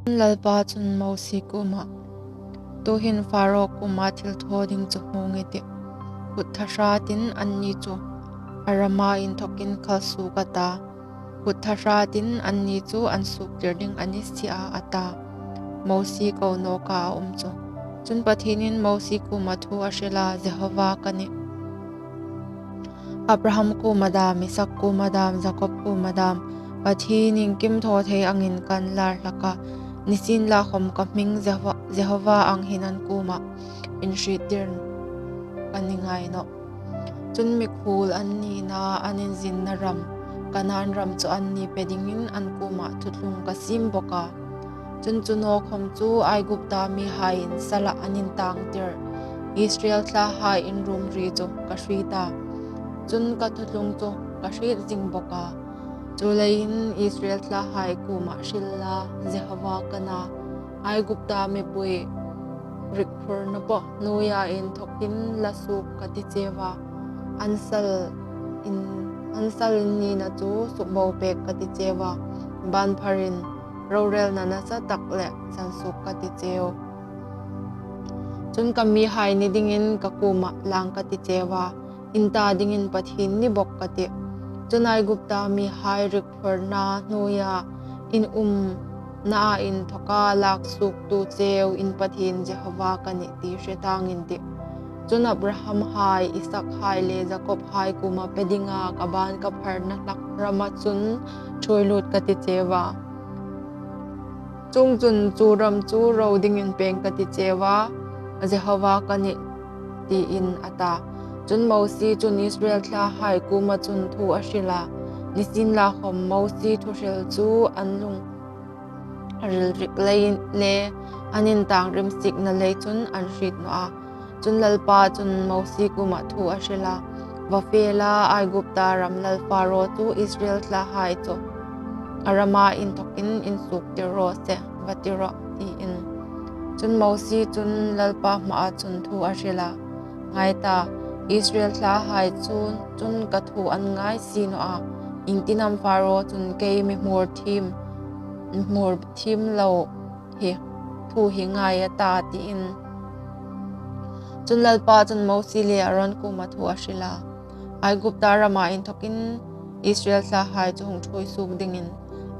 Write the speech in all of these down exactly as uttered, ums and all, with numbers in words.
Lalpa chun Mosie kuomah, Tuhin Pharao kuoma thil thaw ding chu hmung i tih. Kut thahratin anni chu a rama inthawkin khal suok a ta, kut thahratin anni chu an suoktir ding a ni si a, a ta. Mosie ko nawka a um chu. Chun Pathienin Mosie kuoma thu a hril a, Jehova ka nih. Abraham kuoma dam, Isak kuoma dam, Jakob kuoma dam, Pathien iengkim thaw thei angin kan lar hlak a, nisienlakhawm ka hming Jehova, Jehova ang hin an kuomah inhriettir ka ni ngai nawh. Chun mikhuol an nina, an inzinna ram, Kanaan ram chu anni pe dingin an kuomah thuthlung ka siem bawk a. Chun chu naw khawm chu Aigupta mihaiin salah an intangtir, Israel thlahai inrumri chu ka hriet a. Chun ka thuthlung chu ka hriet zing bawk a. Chuleiin Israel thlahai kuomah hril la, Jehova ka na, Aigupta mipui rikphurna po hnuoia inthawkin la suok ka ti cheu a, an sal in, an sal in nina chu sukbo pek ka ti cheu a, ban pharin rorelna nasa tak le chan suok ka ti cheu. Chun ka mihai ni dingin ka kuomah lang ka ti cheu a, in ta dingin Pathien ni bawk ka tih. Chun Aigupta mihai rikphurna hnuoia in umnaa inthawka lak suoktu cheu in Pathien Jehova ka nih ti hre tang in tih. Chun Abraham hai, Isak hai le Jakob hai kuoma pe dinga ka ban ka pharna hlak rama chun ṭhuoi lut ka ti cheu a. Chuongchun chu ram chu ro dingin pêng ka ti cheu a, Jehova ka nih, tiin a ta. Chun Mosie chun Israel thlahai kuoma chun thu a hril a. Nisienlakhawm Mosie thuhril chu an lung rilrik lei le an intang rimsikna lei chun an hriet naw a. Chun Lalpa chun Mosie kuomah thu a hril a, Va fe la, Aigupta ram lal Pharao chu Israel thlahai chu a rama inthawkin insuoktir raw se, va ti rawh, tiin. Chun Mosie chun Lalpa hmaa chun thu a hril a, Ngai ta, Israel thlahai chu chun ka thu an ngai si naw a, iengtin am Pharao chun kei mi hmur thiem, mi hmur thiem lo hi thu hi ngai a ta, tiin. Chun Lalpa chun Mosie le Aron kuoma thu a hril a, Aigupta rama inthawkin Israel thlahai chu hung ṭhuoi suok dingin,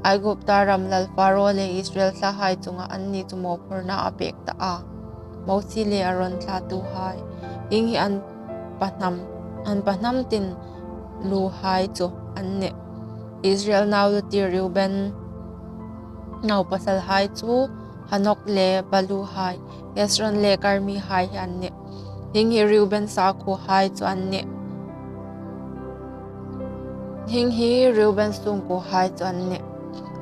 Aigupta ram lal Pharao le Israel thlahai chunga anni chu mawphurna a pek ta a. Mosie le Aron thlatuhai, hieng hi an pahnam, an pahnam tin luhai chu an nih. Israel nau lutir Reuben naupasalhai chu Hanok le Palu hai, Hezron le Karmi hai hi an nih. Hieng hi Reuben sakhuohai chu an nih. Hieng hi Reuben sungkuohai chu an nih.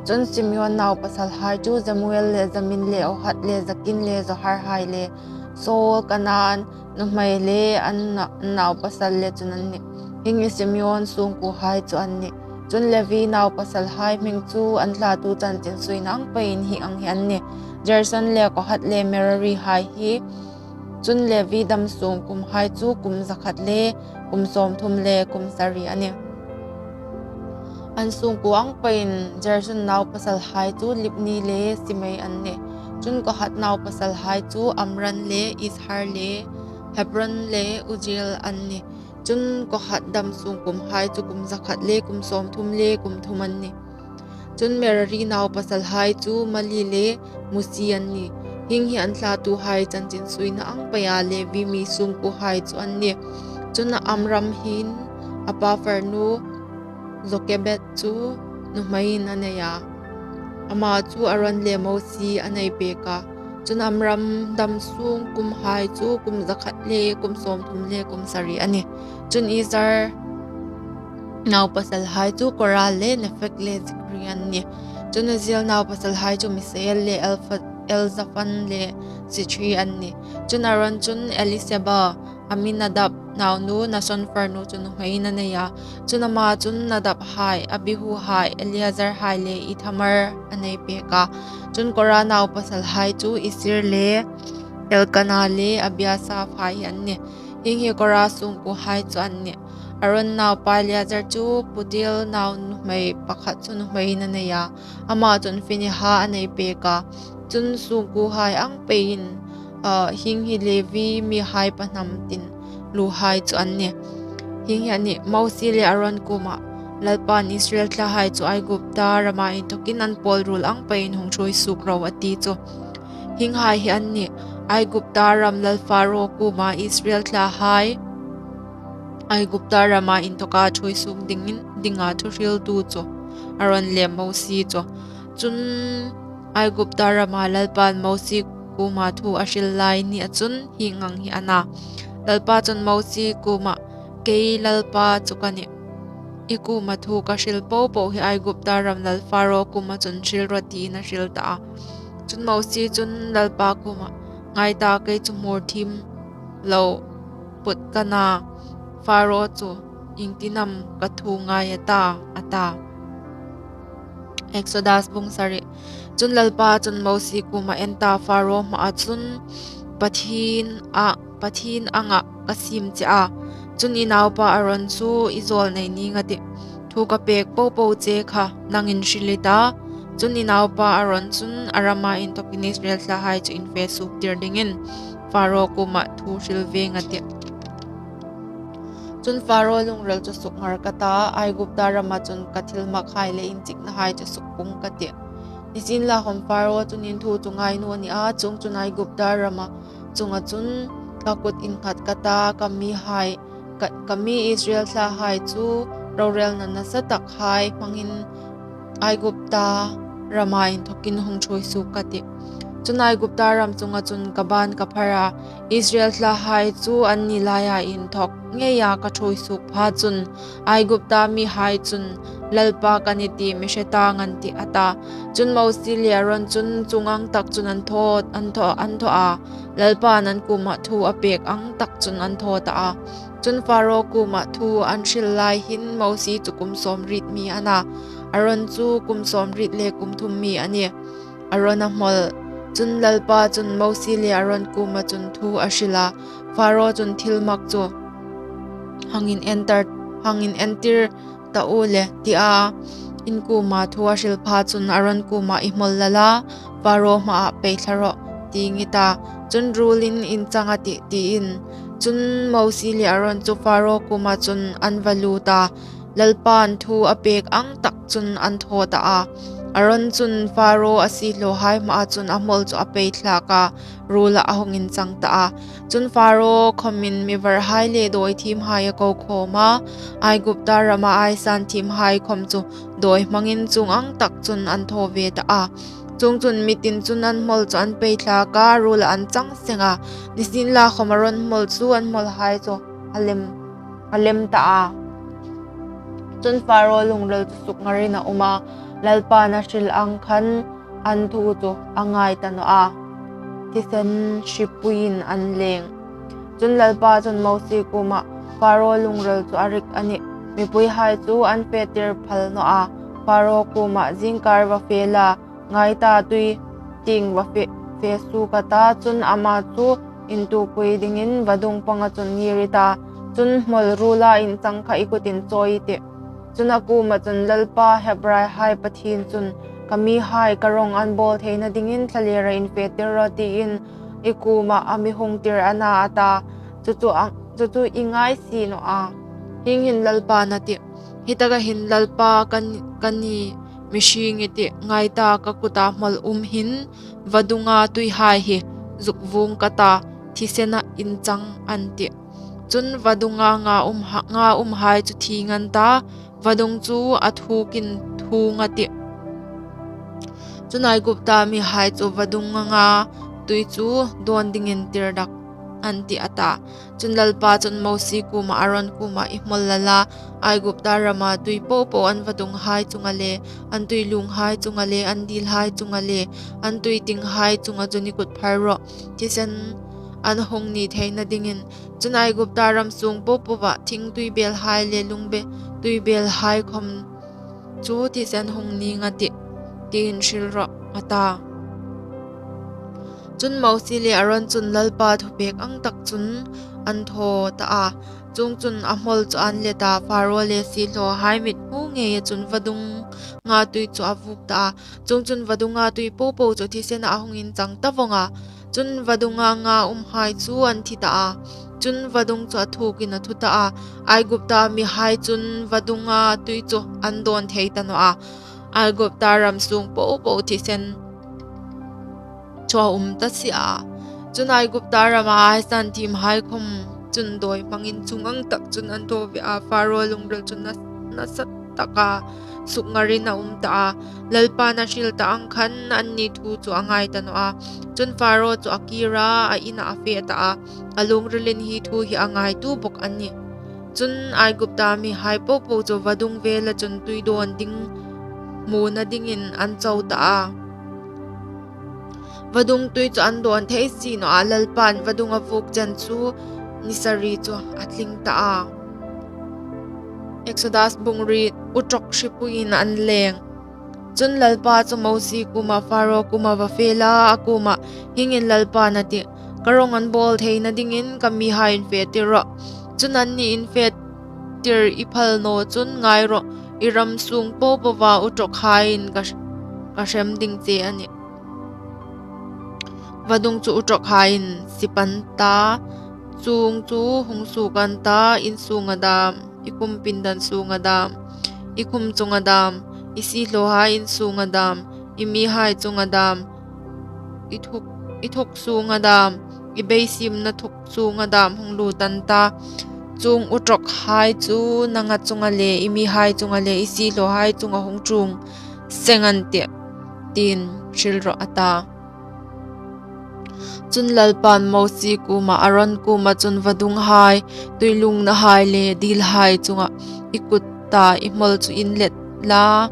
Chun Simeon naupasalhai chu Jemuel le Jamin le Ohad le Jakin le Zohar hai le Saul, Kanaan nuhmei le an na-, naupasal le chun an nih. Hieng hi Simeon sungkuohai chu an nih. Chun Levi naupasalhai hming chu an thlatu chanchin suina ang peiin hieng ang hi an nih. Gerson le Kohat le Merari hai hi. Chun Levi dam sungkuohai chu kum zakhat le kum sawmthum le kum sari a nih. An sungkuo ang peiin Gerson naupasalhai chu Libni le Simei an nih. Chun Kohat naupasalhai chu Amram le Izhar le Hebron le Uzziel an nih. Chun Kohat dam sungkuohai chu kum zakhat le kum sawmthum le kum thum an nih. Chun Merari naupasalhai chu Mahli le Musi an nih. Hieng hi an thlatuhai chanchin suina ang peia Levi mi sungkuohai chu an nih. Chun Amram hin a pa farnu Jokebed chu nuhmeiin a nei a. Ama chu Aron le Mosie a nei pek a. Chun Amram dam sungkuohai chu kum zakhat le kum sawmthum le kum sari a nih. Chun Izhar naupasalhai chu Korah le Nepheg le Zikri an nih. Chun Uzziel naupasalhai chu Misael le Elfa-, Elzaphan le Sithri an nih. Chun Aron chun Eliseba, Aminadab naunu Nahson farnu chu nuhmeiin a nei a. Chun ama chun Nadab hai, Abihu hai, Eleazar hai le Ithamar a nei pek a. Chun Korah naupasalhai chu Izhar le Elkanah le Abiasaph hai an nih. Hieng hi Korah sungkuohai chu an nih. Aron naupa Eleazar chu Putiel nau nuhmei pakhat chu nuhmeiin a nei a. Ama chun Phinehas a nei pek a. Chun sungkuohai ang peiin, a, hieng hi Levi mihai pahnam tin luhai chu an nih. Hieng hi a nih, Mosie le Aron kuoma Lalpan Israel thlahai chu Aigupta rama inthawkin an pawl ruol ang peiin hung ṭhuoi suok ro a ti chu. Hienghai hi an nih, Aigupta ram lal Faro kuoma Israel thlahai Aigupta rama inthawka ṭhuoi suok dingin, dinga thuhriltu chu Aron le Mosie chu. Chun Aigupta rama Lalpan Mosie kuoma thu a hril lai nia chun hieng ang hi a na. Lalpa chun Mosie kuoma, "Kei Lalpa chu ka nih. I kuoma thu ka hril po po hi Aigupta ram lal Faro kuoma chun hril rawh," tiin a hril ta a. Chun Mosie chun Lalpa kuoma, "Ngai ta, kei chu hmur thiem lo put ka na, Faro chu iengtin am ka thu ngai a ta?" a ta. Exodus bung sari. Chun Lalpa chun Mosie kuoma, "En ta, Faro hmaa chun Pathien a, Pathien anga ka siem che a. Chun i naupa Aron chu i zawlnei ning a tih. Thu ka pek po po che kha nangin hril i ta. Chun i naupa Aron chun a rama inthawkin Israel thlahai chu infe suok tir dingin Faro kuoma thu hril veng," a tih. Chun Faro lungril chu sukngar ka ta, Aigupta rama chun ka thilmakhai le inchiknahai chu sukpung ka tih. Nisienlakhawm Faro chun in thu chu ngai naw ni a, chuongchun Aigupta rama chunga chun ka kut innghat ka ta, ka mihai, ka, ka mi Israel thlahai chu rorelna nasa takhai hmangin Aigupta rama inthawkin hung ṭhuoi suok ka tih. Chun Aigupta ram chunga chun ka ban ka phar a, Israel thlahai chu anni laia inthawk ngeia ka ṭhuoi suok pha chun Aigupta mihai chun Lalpa ka nih ti mi hre tang an tih, a ta. Chun Mosie le Aron chun chuong ang tak chun an thaw, an thaw, an thaw a, Lalpan an kuoma thu a pek ang tak chun an thaw ta a. Chun Faro kuoma thu an hril lai hin Mosie chu kum sawmriet mi a na, Aron chu kum sawmriet le kum thum mi a nih. Aron a hmawl. Chun Lalpa chun Mosie le Aron kuoma chun thu a hril a, Faro chun thilmak chu hang inentir, hang inentir ta u le, tia in kuoma thu a hril pha chun Aron kuoma, "I hmawl la la, Faro hmaa pei thla rawh," ti ngei ta. Chun ruolin inchang a tih, tiin. Chun Mosie le Aron chu Faro kuoma chun an va lut a, Lalpan thu a pek ang tak chun an thaw ta a. Aron chun Faro a siehlawhai hmaa chun a hmawl chu a pei thlak a, ruola a hung inchang ta a. Chun Faro khawmin mi varhai le dawi thiemhai a ko khawm a, Aigupta rama aisan thiemhai khawm chu dawi hmangin chuong ang tak chun an thaw ve ta a. Chuongchun mi tin chun an hmawl chu an pei thlak a, ruola an chang seng a. Nisienlakhawm Aron hmawl chu an hmawlhai chu a lem, a lem ta a. Chun Faro lungril chu sukngarin a um a, Lalpan a hril ang khan an thu chu a ngai ta naw a, thisen hripuiin an leng. Chun Lalpa chun Mosie kuoma, "Faro lungril chu a rik a nih. Mipuihai chu an fetir phal naw a, Faro kuoma, 'Zingkar va fe la, ngai ta, tui tieng va fe, fe suok a ta, chun ama chu intuokpui dingin vadung panga chun ngir i ta, chun hmawl ruola inchang kha i kutin chawi i tih.'" Chun a kuoma chun, "Lalpa, Hebraihai Pathien chun, 'Ka mihai ka rawng an bawl theina dingin thlalera infetir rawh,' tiin i kuoma a mi hung tir a na," a ta. Chu chu ang, chu chu i ngai si naw a. Hieng hin Lalpan a tih, "Hitaka hin Lalpa ka ni, ka ni mihring i tih. Ngai ta, ka kuta hmawl um hin vadunga tuihai hi zuk vuong ka ta, thisena inchang an tih. Chun vadunga nga um ha, nga umhai chu thing an ta, vadung chu a thukin thung a tih. Chun Aigupta mihai chu vadunga nga tui chu dawn dingin tirdak an tih," a ta. Chun Lalpa chun Mosie kuoma, Aron kuoma, "I hmawl la la, Aigupta rama tui po po an vadunghai chunga le, an tuilunghai chunga le, an dilhai chunga le, an tuitinghai chunga chun i kut phar rawh, thisen an hung ni theina dingin. Chun Aigupta ram sung po poa thing tuibelhai le lungbe, tuibelhai khawm chu thisen hung ning a tih, tiin hril rawh," a ta. Chun Mosie le Aron chun Lalpa thupek ang tak chun an thaw ta a. Chuongchun a hmawl chu an let a, Faro le siehlawhai mithmu ngeia chun vadunga tui chu a vuk ta a. Chuongchun vadunga tui po po chu thisena a hung inchang ta vawng a. Chun vadunga nga umhai chu an thi ta a. Chun vadung chu a thukin a thu ta a. Aigupta mihai chun vadunga tui chu an dawn thei ta naw a. Aigupta ram sung po po thisen chu a um ta si a. Chun Aigupta rama aisan thiemhai khom chun dawi hmangin chung ang tak chun an thaw ve a. Faro lungril chu na, nasa taka sukngarin a um ta a. Lalpan a hril ta ang khan anni thu chu a ngai ta naw a. Chun Faro chu a kir a, a inah a fe ta a. A lungrilin hi thu hi a ngaituo bawk a nih. Chun Aigupta mihai po po chu vadung vela chun tui dawn ding hmuna dingin an chau ta a. Vadung tui chu an dawn thei si naw a, Lalpan vadung a vuk chen chu ni sari chu a tling ta a. Exodus bung riet. Uṭawk hripuiin an leng. Chun Lalpa chu Mosie kuoma Faro kuoma va fe la, a kuomah, "Hieng hin Lalpan a tih, 'Ka rawng an bawl theina dingin ka mihai infe tir rawh. Chun anni infe tir i phal naw chun ngai rawh, i ram sung po poa uṭawkhaiin ka, ka hrem ding che a nih.'" Vadung chu uṭawkhaiin sip an ta, chuong chu hung suok an ta, in sunga dam, i khum pindan sunga dam, i khum chunga dam, i siehlawhai in sunga dam, i mihai chunga dam, i thuk, i thuk sunga dam, i beisiemna thuk sunga dam hung lut an ta. Chuong uṭawkhai chu nanga chunga le, i mihai chunga le, i siehlawhai chunga hung ṭuong seng an tih, tiin hril rawh, a ta. Chun Lalpan Mosie kuoma, Aron kuoma chun vadunghai, tui lungnahai le dilhai chunga i kut ta i hmawl chu in let la,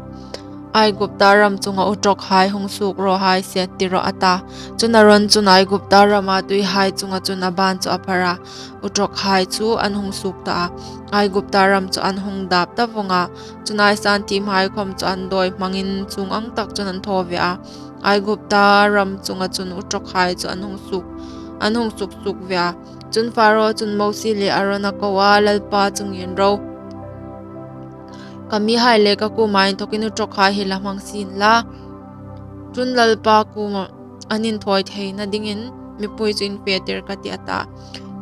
Aigupta ram chunga uṭawkhai hung suok raw hai se, ti rawh, a ta. Chun Aron chun Aigupta rama tuihai chunga chun a ban chu a phar a, uṭawkhai chu an hung suok ta a. Aigupta ram chu an hung dap ta vawng a. Chun aisan thiemhai khom chu an dawi hmangin chung ang tak chun an thaw ve a. Aigupta ram chunga chun uṭawkhai chu an hung suok, an hung suksuok ve a. Chun Faro chun Mosie le Aron a ko a, Lalpa chungah, Ro, ka mihai le ka kuoma inthokin uṭawkhai hi la hmang sien la. Chun Lalpa kuoma an inthawi theina dingin mipui chu infe tir ka tih, a ta.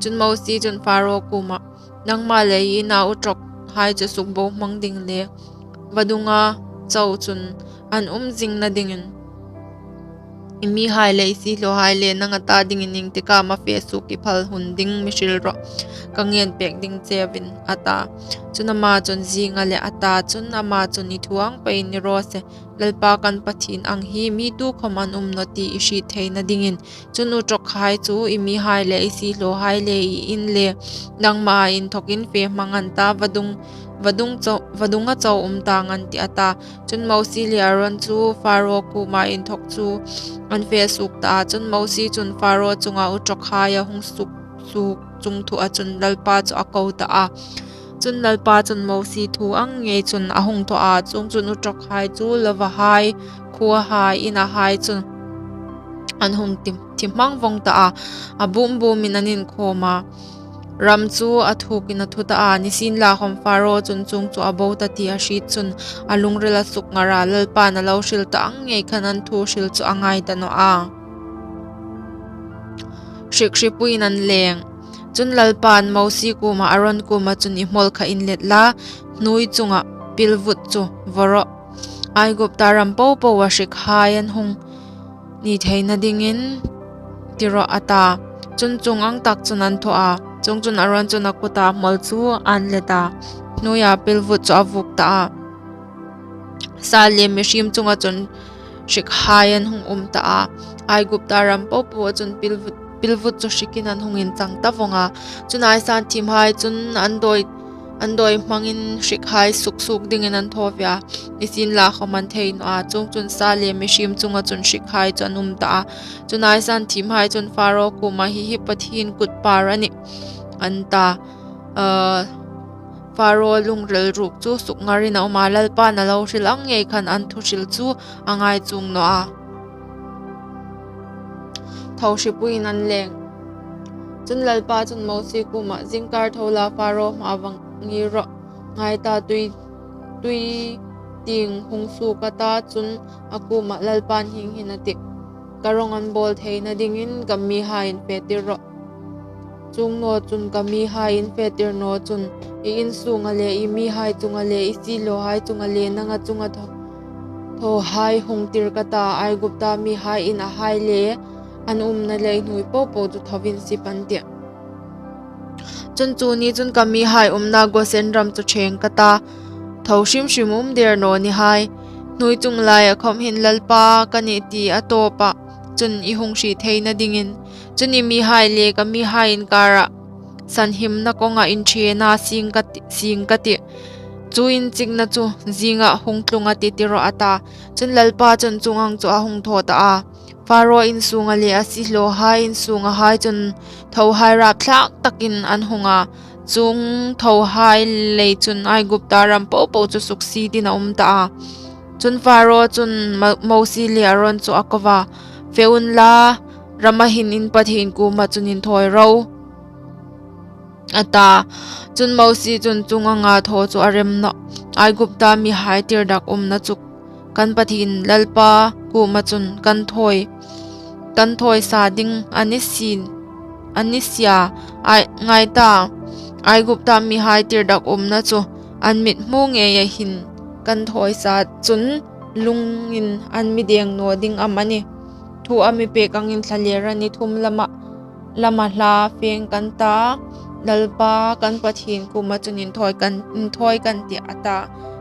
Chun Mosie chun Faro kuoma, Nangma le i ina uṭawkhai chu sukbohmang ding le vadunga chau chun an um zingna dingin i mihai le i siehlawhai le nanga ta dingin iengtik am a fe suok i phal hun ding mi hril rawh, ka ngen pek ding cheu a nih, a ta. Chun ama chun, Zing a leh, a ta. Chun ama chun, I thu ang peiin ni raw se, Lalpa kan Pathien ang hi mi tukhawm an um naw ti i hriet theina dingin. Chun uṭawkhai chu i mihai le i siehlawhai le i in le nangma inthokin fe hmang an ta, vadung, vadung chau, vadunga chau um tang an tih, a ta. Chun Mosie le Aron chu Faro kuoma inthok chu an fe suok ta a. Chun Mosie chun Faro chunga uṭawkhai a hung suksuok chungthua chun Lalpa chu a ko ta a. Chun Lalpa chun Mosie thu ang ngei chun a hung thaw a, chuongchun uṭawkhai chu lovahai, khuohai, inahai chun an hung thi, thi hmang vawng ta a, a bum bumin an inkhawm a. Ram chu a thukin a thu ta a, nisienlakhawm Faro chun chuong chu a bo ta ti a hriet chun a lungril a sukngar a, Lalpan a lo hril ta ang ngei khan an thu hril chu a ngai ta naw a. Hrik hripuiin an leng. Chun Lalpan Mosie kuoma Aron kuoma chun, I hmawl kha inlet la, hnuoi chunga pilvut chu vaw rawh. Aigupta ram po poa hrikhai an hung ni theina dingin ti rawh, a ta. Chun chuong ang tak chun an thaw a. Chuongchun Aron chun a kuta hmawl chu an let a, hnuoia pilvut chu a vuk ta a. Sa le mihriem chunga chun hrikhai an hung um ta a. Aigupta ram po poa chun pilvut, pilvut chu hrikin an hung inchang ta vawng a. Chun aisan thiemhai chun an dawi, an dawi hmangin hrikhai suksuok dingin an thaw ve a. Nisienlakhawm an thei naw a. Chuongchun sa le mihriem chunga chun hrikhai chu an um ta a. Chun aisan thiemhai chun Faro kuoma, Hi hi Pathien kut par a nih, an ta. Ah, Faro lungril ruok chu sukngarin a um a, Lalpan a lo hril ang ngei khan an thu hril chu a ngai chuong naw a. Tho hripuiin an leng. Chun Lalpa chun Mosie kuomah, "Zingkar tho la, Faro hmaa va ngir rawh. Ngai ta, tui, tui tieng hung suok a ta, chun a kuomah, 'Lalpain hieng hin a tih: Ka rawng an bâwl theina dingin ka mihai infetir rawh. Chuong naw chun ka mihai infetir naw chun i in sunga le i mihai chunga le i siehlawhai chunga le nanga chunga tho, thohai hung tir ka ta, Aigupta mihai inahai le an umna leihnuoi po po chu tho in sip an tih. Chun chu ni chun ka mihai umna Gosen ram chu ṭheng ka ta, tho hrim hrim um der naw ni hai. Hnuoi chung laia khawm hin Lalpa ka nih ti a tawpa chun i hung hriet theina dingin. Chun i mihai le ka mihai inkara sanhimna kawnga inṭhena sieng ka ti, sieng ka tih. Chu inchikna chu zinga hung tlung a tih,' ti rawh," a ta. Chun Lalpa chun chuong ang chu a hung thaw ta a. Faro in sunga le a siehlawhai in sungahai chun thohai rapthlak takin an hung a, chuong thohai lei chun Aigupta ram po po chu suksietin a um ta a. Chun Faro chun Mo-, Mosie le Aron chu a ko a, "Fe unla, rama hin in Pathien kuoma chun inthawi ro," a ta. Chun Mosie chun chuong anga thaw chu a rem nawh. "Aigupta mihai tirdakumna chu kan Pathien Lalpa kuoma chun kan thawi, kan thawi sa ding a ni si, a ni si a. Ai, ngai ta, Aigupta mihai tirdakumna chu an mithmu ngeia hin kan thawi sa chun lungin an mi deng naw ding am a nih? Thu a mi pek angin thlalêra ni thum lama, lama hla feng kan ta, Lalpa kan Pathien kuoma chun inthawi kan, inthawi kan tih," a ta.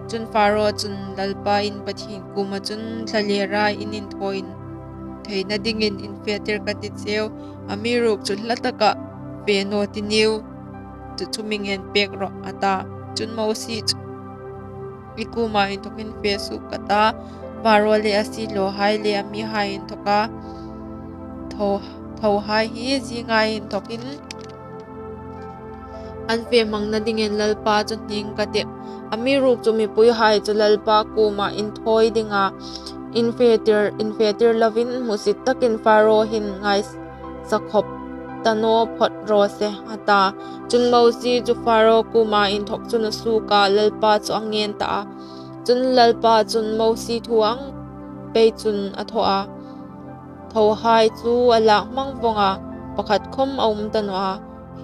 Chun Faro chun, "Lalpa in Pathien kuoma chun thlalêra in inthawi theina dingin infetir ka ti cheu, amiruokchu hla taka fe naw ti niu, chu chu mi ngen pek rawh," a ta. Chun Mosie chu, "I kuoma inthawkin fe suok ka ta, Faro le a siehlawhai le a mihai inthawka tho, thohai hi zinga inthawkin an fe hmangna dingin Lalpa chu hning ka tih. Amiruokchu mipuihai chu Lalpa kuoma inthawi dinga infetir, infetir lovin hmusit takin Faro hin ngaisa khawp ta naw phawt raw se," a ta. Chun Mosie chu Faro kuoma inthawk chun a suok a, Lalpa chu a ngen ta a. Chun Lalpa chun Mosie thu ang pei chun a thaw a, thohai chu a lak hmang vawng a, pakhat khawm a um ta naw a.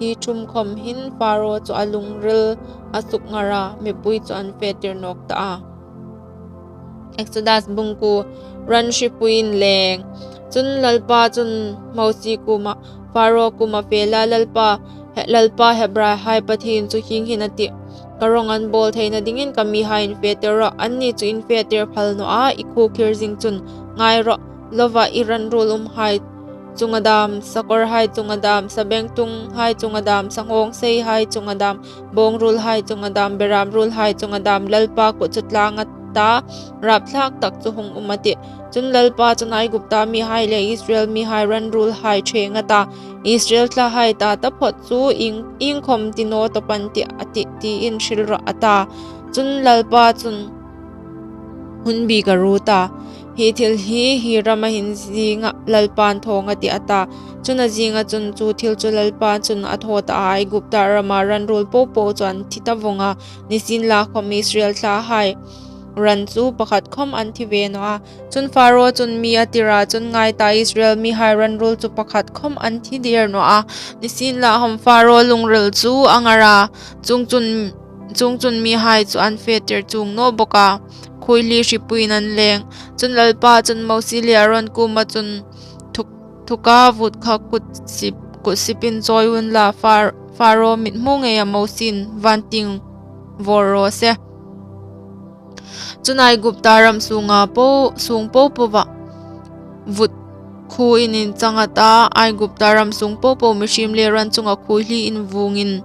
Hi thum khawm hin Faro chu a lungril a sukngar a, mipui chu an fetir nawk ta a. Exodus bung kuo. Ran hripui inleng. Chun Lalpa chun Mosie kuoma, Faro kuoma, "Fe la, Lalpa, he, Lalpa Hebraihai Pathien chu hieng hin a tih: Ka rawng an bâwl theina dingin ka mihai infetir rawh. Anni chu infetir phal naw a, i khuo khir zing chun. Ngai rawh, lova i ran ruol umhai chunga dam, sakawrhai chunga dam, sabengtunghai chunga dam, sanghawngseihai chunga dam, bawng ruolhai chunga dam, beram ruolhai chunga dam, Lalpa kut chu tlâng a ta, rapthlak tak chu hung um a tih. Chun Lalpa chun Aigupta mihai le Israel mihai ran ruolhai ṭheng a ta, Israel thlahai ta taphawt chu ieng, iengkhawm ti naw tawp an tih a tih, tiin hril rawh," a ta. Chun Lalpa chun, "Hun bik a ruot a, hi thil hi, hi rama hin zinga Lalpain thaw a tih," a ta. Chun a zinga chun chu thil chu Lalpa chun a thaw ta a, Aigupta rama ran ruol po po chu an thi ta vawng a, nisienlakhawm Israel thlahai ran chu pakhat khawm an thi ve naw a. Chun Faro chun mi a tir a, chun ngai ta, Israel mihai ran ruol chu pakhat khawm an thi der naw a. Nisienlakhawm Faro lungril chu a ngar a, chuongchun, chuongchun mihai chu an fetir chuong naw bawk a, khuoihli hripuiin an leng. Chun Lalpa chun Mosie le Aron kuoma chun, "Thuk, thuka vut kha kutsip, kutsipin chawi unla, Far-, Faro mithmu ngeia Mosiein vantieng vawr raw se. Chun Aigupta ram sunga po, sung po poa vut khuoin inchang a ta, Aigupta ram sung po po mihriem le ran chunga khuoihli invungin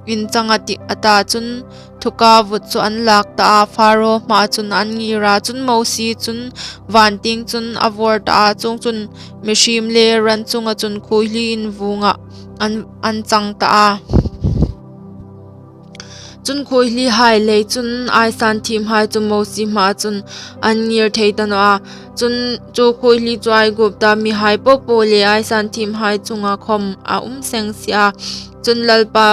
inchang a tih," a ta. Chun thuka vut chu an lak ta a, Faro hmaa chun an ngir a. Chun Mosie chun vantieng chun a vawr ta a, chuongchun mihriem le ran chunga chun khuoihli invunga an, an chang ta a. Chun khuoihai lei chun aisan thiemhai chu Mosie hmaa chun an ngir thei ta naw a. Chun chu khuoihi chu Aigupta mihai popo le aisan thiemhai chunga khawm a um seng si a. Chun Lalpa,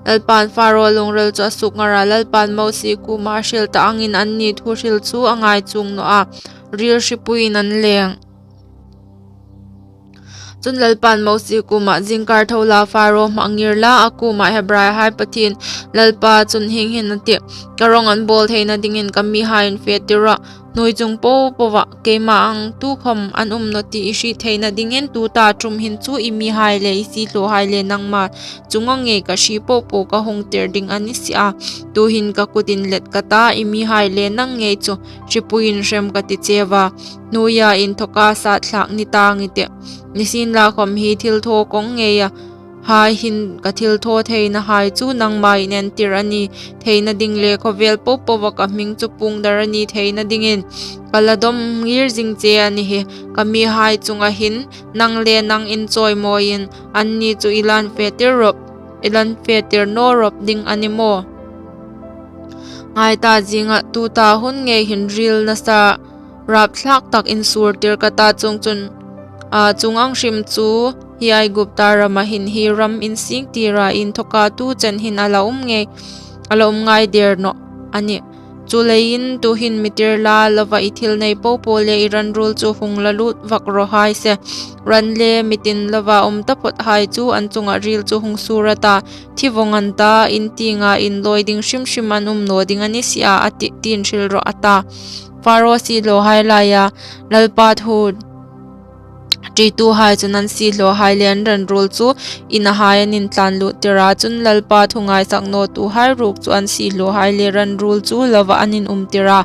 Lalpan Pharaoh lungril chu a sukngar a, Lalpan Mosie kuoma a hril ta angin anni thuhril chu a ngai chuong naw a, ril hripuiin an leng. Chun Lalpan Mosie kuomah, "Zingkar tho la, Pharaoh hmaa ngir la, a kuomah, 'Hebraihai Pathien Lalpa chun hieng hin a tih: Ka rawng an bawl theina dingin ka mihai infetir rawh. Hnuoi chung popoa keima ang tukhawm an um naw ti i hriet theina dingin tuta ṭum hin chu i mihai le i siehlawhai le nangma chunga ngei ka hri popo ka hung tir ding a ni si a. Tuhin ka kut inlet ka ta, i mihai le nang ngei chu hripuiin hrem ka ti cheu a. Hnuoia inthawka sat thlak ni tang i tih. Nisienlakhawm hi thilthaw kawng ngeia hai hin ka thilthaw theinahai chu nangma inentir a ni theina ding le khawvel popoa ka hming chu puong dar a ni theina dingin ka la dawm ngir zing che a ni hi. Ka mihai chunga hin nang le nang inchawimawiin anni chu i la infetir rawp, i la infetir naw rawp ding a ni maw? Ngai ta, zinga tuta hun ngei hin ril nasa rapthlak tak insur tir ka ta, chuongchun, a, chuong ang hrim chu hi Aigupta rama hin hi ram insingtira inthawka tu chen hin a la um ngei, a la um ngai der naw a nih. Chuleiin tuhin mi tir la lova i thil nei popo le i ran ruol chu hung la lut vak raw hai se. Ran le mi tin lova um taphawt hai chu an chunga ril chu hung sur a ta, thi vawng an ta, in tienga inlawi ding hrim hrim an um naw ding a ni si a, a tih, tiin hril rawh," a ta. Pharaoh siehlawhai laia Lalpa thu ṭituhai chun an siehlawhai le an ran ruol chu inahai an intlan lut tir a. Chun Lalpa thu ngaisak nawtuhai ruok chu an siehlawhai le ran ruol chu lova an inum tir a.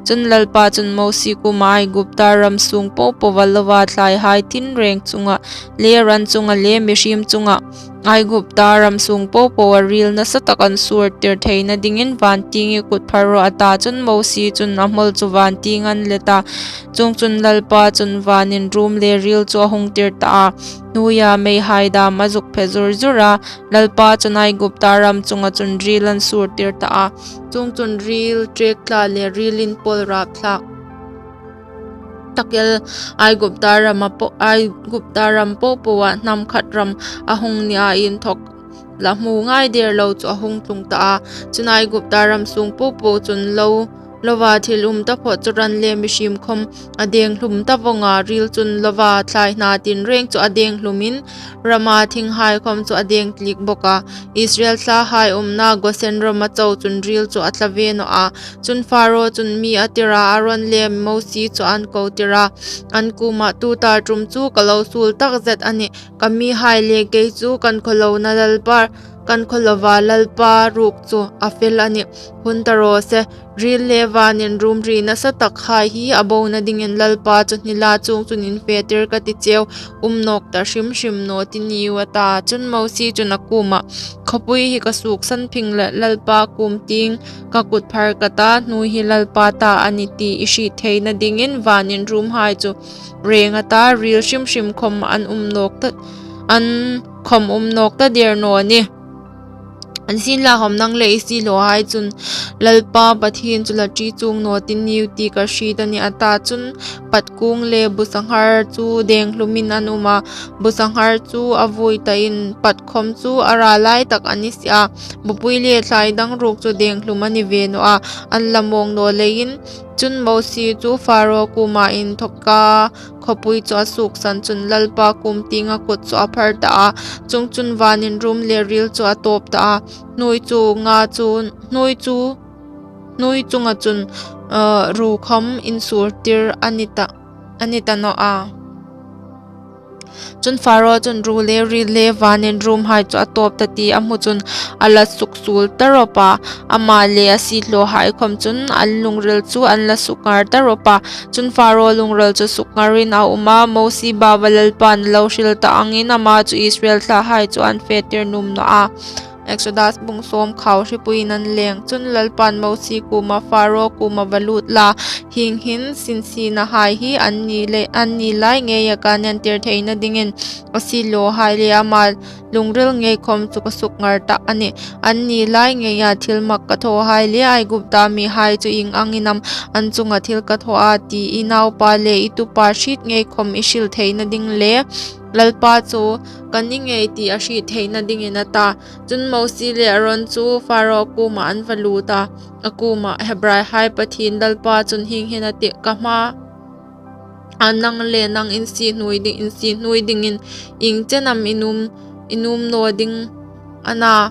Chun Lalpa chun Mosie kuoma, "Aigupta ram sung popoa lova thlaihai tinreng chunga le ran chunga le mihriem chunga Aigupta ram sung popoa ril nasa tak an sur tir theina dingin van tieng i kut phar rawh," a ta. Chun Mosie chun a hmawl chu van tieng an let a. Chuongchun Lalpa chun vanin rum le ril chu a hung tir ta a. Hnuoia meihai dam a zuk phe zur zur a. Lalpa chun Aigupta ram chunga chun ril an sur tir ta a. Chuongchun ril ṭek tla le ril inpawl rapthlak tak el Aigupta rama po-, Aigupta ram popoa hnam khat ram a hung nia inthawk la hmu ngai der lo chu a hung tlung ta a. Chun Aigupta ram sung popo chun lo, lova thil um taphawt chu ran le mihriem khawm a deng hlum ta vawng a, ril chun lova thlai hna tinreng chu a deng hlumin rama thinghai khawm chu a deng tlik bawk a. Israel thlahai umna Gosen rama chau chun ril chu a tla ve naw a. Chun Pharaoh chun mi a tir a, Aron le Mosie chu an ko tir a, an kuoma, "Tuta ṭum chu ka lo suol tak zet a nih. Ka mihai le kei chu kan khawlona Lalpa, kan khawlova Lalpa ruok chu a fel a nih. Hun ta raw se, ril le vanin rum ri nasa tak hai hi a bona dingin Lalpa chu hnila, chuongchun infetir ka ti cheu, um nawk ta hrim hrim naw ti niu," a ta. Chun Mosie chun a kuoma, "Khawpui hi ka suksan phing leh Lalpa kuom tieng ka kut phar ka ta, hnuoi hi Lalpa ta a ni ti i hriet theina dingin vanin rumhai chu reng a ta, ril hrim hrim khawm an um nawk ta, an khawm um nawk ta der naw ni. Nisienlakhawm nang le i siehlawhai chun Lalpa Pathien chu la ṭi chuong naw ti niu ti ka hriet a nih," a ta. Chun pat kung le busanghar chu deng hlumin an um a, busanghar chu a vui tain pat khawm chu a ra lai tak a ni si a, bupui le thlai dang ruok chu deng hlum a ni ve naw a, an la mawng naw leiin. Chun Mosie chu Pharaoh kuoma inthawka khawpui chu a suksan chun Lalpa kuom tienga kut chu a phar ta a, chuongchun vanin rum le ril chu a tawp ta a, hnuoi chu nga chu, hnuoi chu, hnuoi chunga chun, eh, ru khawm insurtir a ni ta, a ni ta naw a. Chun Pharaoh chun ru le ril le vanin rumhai chu a tawp ta ti a hmu chun a la suksuol ta rawp a, ama le a siehlawhai khawm chun an lungril chu an la sukngar ta rawp a. Chun Pharaoh lungril chu sukngarin a um a, Mosie bawa Lalpan a lo hril ta angin ama chu Israel thlahai chu an fetir nuom naw a. Exodus bung sawm, khau hripuiin an leng. Chun Lalpan Mosie kuoma, Faro kuoma va lut la, hieng hin sin sienahai hi anni le, anni lai ngeia ka nen tir theina dingin a siehlawhai le ama lungril ngei khawm chu ka sukngar ta a nih. Anni lai ngeia thilmak ka thawhai le Aigupta mihai chu ieng angin am an chunga thil ka thaw a ti i naupa le i tupa hriet ngei khawm i hril theina ding le Lalpa chu ka ni ngei ti a hriet theina dingin, a ta. Chun Mosie le Aron chu Faro kuoma an va lut a, a kuoma, Hebraihai Pathien Lalpa chun hieng hin a tih, ka hmaa nang le nang in sie hnuoi ding, in sie hnuoi dingin ieng chen am i nuom, i nuom naw ding a na,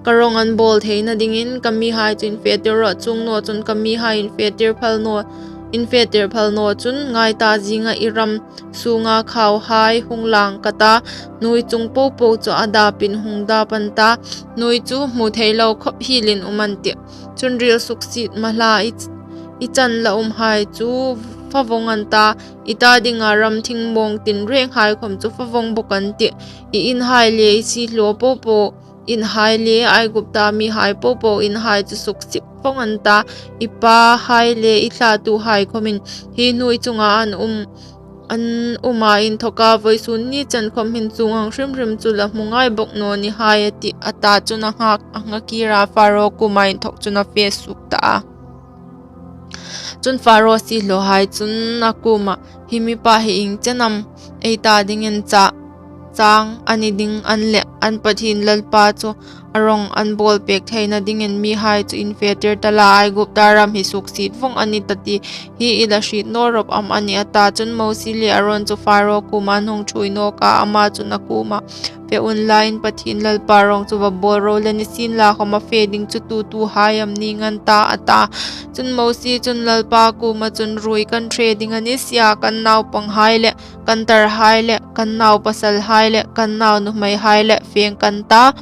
ka rawng an bawl theina dingin ka mihai chu infe tir rawh, chuong naw chun ka mihai infe tir phal naw, infe tir phal naw chun ngai ta, zinga i ram sunga khauhai hung lang ka ta, hnuoi chung popo chu a dapin hung dap an ta, hnuoi chu hmu thei lo khawp hielin um an tih. Chun ril suksiet mahla i, i chan la umhai chu fa vawng an ta, i ta dinga ram thing mawng tinrenghai khawm chu fa vawng bawk an tih. I inhai le i siehlaw popo inhai le Aigupta mihai popo inhai chu suksiet vawng an ta, i pahai le i thlatuhai khawmin hi hnuoi chunga an um, an uma inthawka vawisun ni chen khawm hin chuong ang hrim hrim chu la hmu ngai bawk naw ni hai, a tih, a ta. Chun a nghak, a nghak kira Faro kuoma inthawk chun a fe suok ta a. Chun Faro siehlawhai chun a kuoma, hi mipa hi ieng chen am ei ta dingin cha, chang a ni ding an leh, an Pathien Lalpa chu a rawng an bawl pek theina dingin mihai chu infe tir ta la, Aigupta ram hi suksiet vawng a ni ta ti hi i la hriet naw rawp am a nih, a ta. Chun Mosie le Aron chu Faro kuoma an hung ṭhuoi nawk a, ama chun a kuoma, fe unla, in Pathien Lalpa rawng chu va bawl ro le, nisienlakhawm a fe ding chu tu tuhai am ning an ta, a ta. Chun Mosie chun Lalpa kuoma chun, ruoi kan hre ding a ni si a, kan naupanghai le kan tarhai le kan naupasalhai le kan naunuhmeihai le feng kan ta,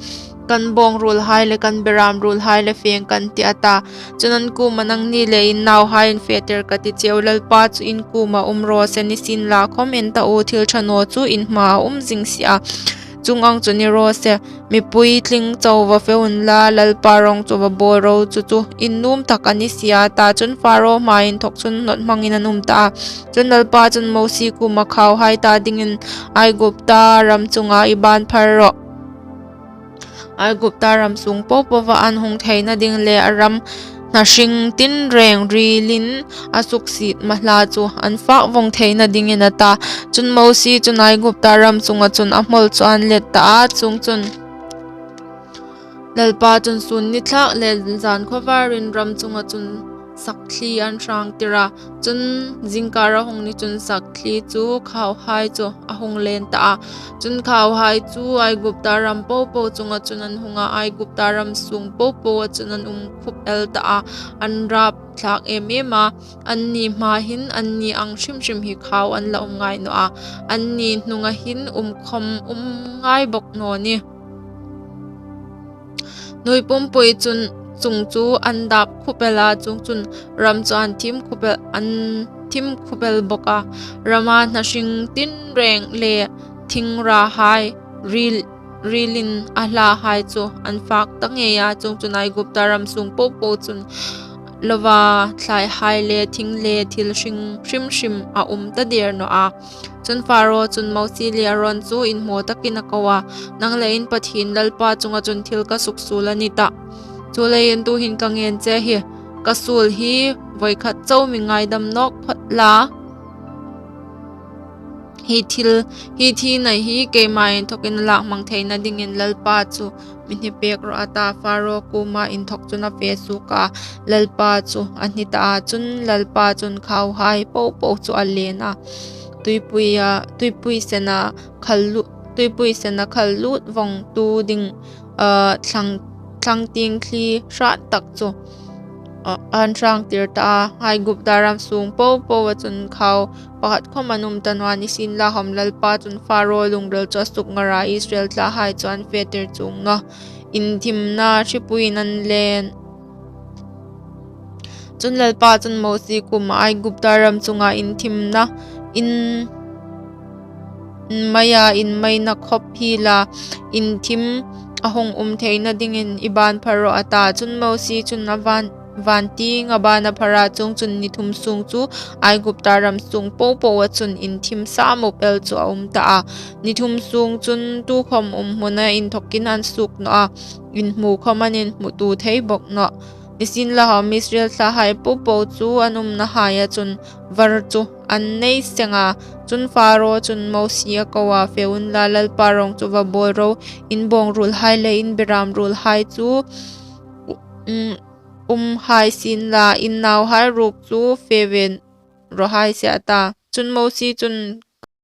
kan bawng ruolhai le kan beram ruolhai le feng kan tih, a ta. Chun an kuoma, nangni le in nauhai infe tir ka ti cheu, Lalpa chu in kuoma um raw se, nisienlakhawm en ta u, thil ṭha naw chu in hmaa um zing si a, chuong ang chu ni raw se, mipui tling chau va fe unla, Lalpa rawng chu va bawl ro, chu chu in nuom tak a ni si a, a ta. Chun Faro hmaa inthawk chun hnawt hmangin an um ta a. Chun Lalpa chun Mosie kuoma, khauhai ta dingin Aigupta ram chunga i ban phar rawh. Aigupta ram sung popova an hung theina ding le a ram hna hring tinreng rilin a suksiet mahla chu an fak vawng theina dingin, a ta. Chun Mosie chun Aigupta ram chunga chun a hmawl chu an let ta a, chuongchun Lalpa chun sun ni thlak le zan khawvarin ram chunga chun sakthli an hrang tir a. Chun zingkar a hung ni chun sakthli chu khauhai chu a hung len ta a. Chun khauhai chu Aigupta ram popo chunga chun an hung a, Aigupta ram sung popoa chun an um khup el ta a, an rap thlak em em a, anni hmaa hin anni ang hrim hrim hi khau an la um ngai naw a, anni hnunga hin um khawm um ngai bawk naw nih. Hnuoi pumpui chun chung chu an dap khup el a, chuongchun ram chu an thim khup el, an thim khup el bawk a. Rama hna hring tinreng le thingrahai ril, rilin a hlahai chu an fak ta ngei a, chuongchun Aigupta ram sung popo chun lova thlaihai le thing le thil hring hrim hrim a um ta der naw a. Chun Faro chun Mosie le Aron chu inhmaw takin a ko a, nang le in Pathien Lalpa chunga chun thil ka suksuol a ni tah. Chuleiin tuhin ka ngen che hi, ka suol hi vawikhat chau mi ngaidam nawk phawt la, hi thil, hi thina hi keima inthawkin a lak hmang theina dingin Lalpa chu mi hni pek rawh, a ta. Faro kuoma inthawk chun a fe suok a, Lalpa chu a hni ta a. Chun Lalpa chun khauhai popo chu a len a, tuipui a, tuipui sena khal lu-, tuipui sena khal lut vawng tu ding, ah, thlang, thlang tieng thli hrat tak chu, ah, an hrang tir ta a. Aigupta ram sung popoa chun khau pakhat khawm an um ta naw a, nisienlakhawm Lalpa chun Faro lungril chu a sukngar a, Israel thlahai chu an fe tir chuong naw. Inthimna hripuiin an len. Chun Lalpa chun Mosie kuoma, Aigupta ram chunga inthimna, in, in maia, in maina khawp hi la, inthim a hung um theina dingin i bân phar rawh, a ta. Chun Mosie chun a vân, vân tieng a bân a phar a, chuongchun ni thum sûng chu Aigupta ram sûng po poa chun inthim sâm up el chu a um ta a. Ni thum sûng chun tukhawm umhmuna inthawkin an suok naw a, inhmu khawm an inhmutu thei bawk nawh. Nisienlakhawm Israel thlahai po po chu an umnahaia chun var chu an nei seng a. Chun Pharao chun Mosie a ko a, Fe unla, Lalpa rawng chu va bawl ro, in bâwng ruolhai le in berâm ruolhai chu um, um hai sienla, in nauhai ruok chu fe ve raw hai se, a ta. Chun Mosie chun